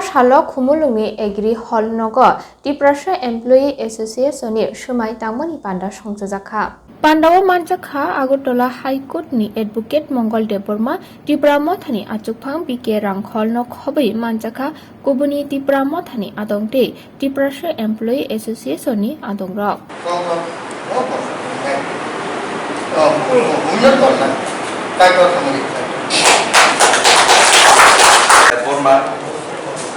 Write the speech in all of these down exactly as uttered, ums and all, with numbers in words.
Salo Khumulwngni Agri Hall nogo Tiprasa Employee Association ni swmai tangmani panda songchajakha. Pandao manjakha Agartala High Court ni Advocate Mongol Debbarma, Tipra Mothani achukphang B K Rangkhol no khobwi manjakha, kubuni Tipra Mothani adong tei Tiprasa Employee Association ni adongrok. Borma,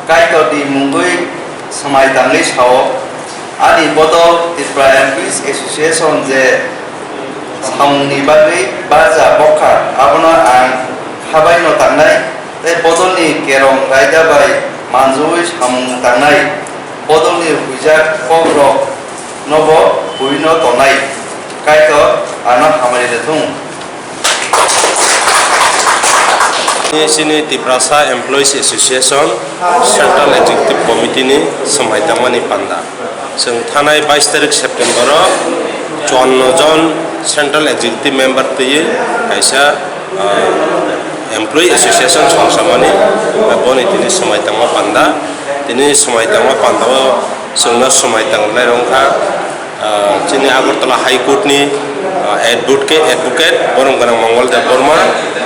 Kaitor ni mungwi swmai tangwi sao, ani bodol Tripura Employees Association je samungni bagwi barja bokha, abono ang khabaino tangnai, tei bodolni kerong raida bai manjui samung tangnai, bodolni huijak kokrok nobo buino tongnai, Kaitor ano hamari rwthung. Chini Tiprasa Employees Association Central Executive Committee ni swmai tangmani panda. Chwng thanai bais tarik September o chwanno jon Central Executive Member twiwi kaisa, ah, Employee Association songsamani, ah, boni tini swmai tangma panda. Tini swmai tangma panda o chwngno swmai tangnai rwngkha. Ah, chini Agartala High Court ni, ah, advocate, advocate borom gwnang Mongol Debbarma,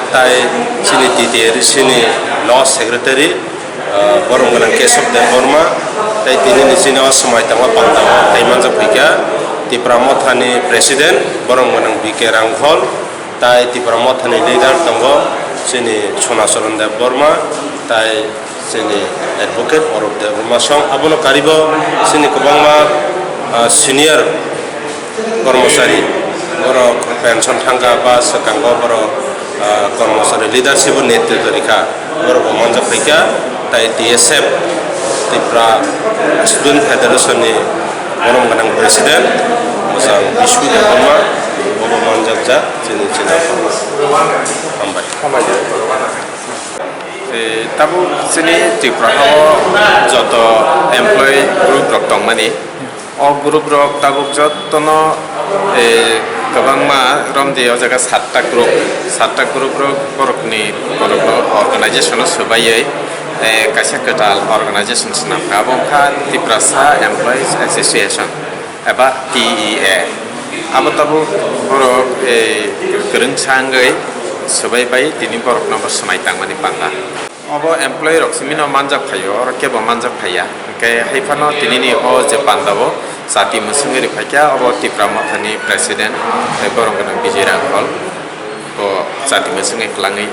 tai chini T T A R C ni Law Secretary, ah, borom gwnang Kesab Debbarma, tai tini ni chini o swmai tangma panda o tai manjak phaikha Tipra Mothani President borom gwnang B K Rangkhol, tai Tipra Mothani leader tongo chini Sonacharan Debbarma, tai chini advocate Arup Debbarma song, abono karibo chini kwbangma, ah, senior kormochari, borok pension thangkha ba swkango borok, ah, kormochari leadership o netritw rikha, borok bo manjak phaikha, tai T S F, Tripura Student Federation ni borom gwnang President, bwsang Bishu Debbarma, bobo manjakjak chini chini hambai. Eh, tabuk chini Tripura hao joto employee group rok tongmani. O group rok tabuk jotono, eh, kwbangma romdi o jaga satta group, satta group rok borokni, borokno organization o swbaiwi, eh, kaisa kwtal organization swnamkha, abo wngkha Tiprasa Employees Association eba T E A. Abo tabuk borok, eh, kwrwngsa wngwi swbaibai tini borokno bo swmai tangmani panda. Obo employee rok simino manjak phaio, oro kebo manjak phaiya. Hwnkhe haiphano tinini o je pandao chati mwswngwi rwphaikha, obo Tipra Mothani President, tei borom gwnang Bijay Rangkhol, bo chati mwswngwi kwlangwi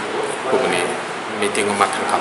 kubuni meeting o ma thangkha.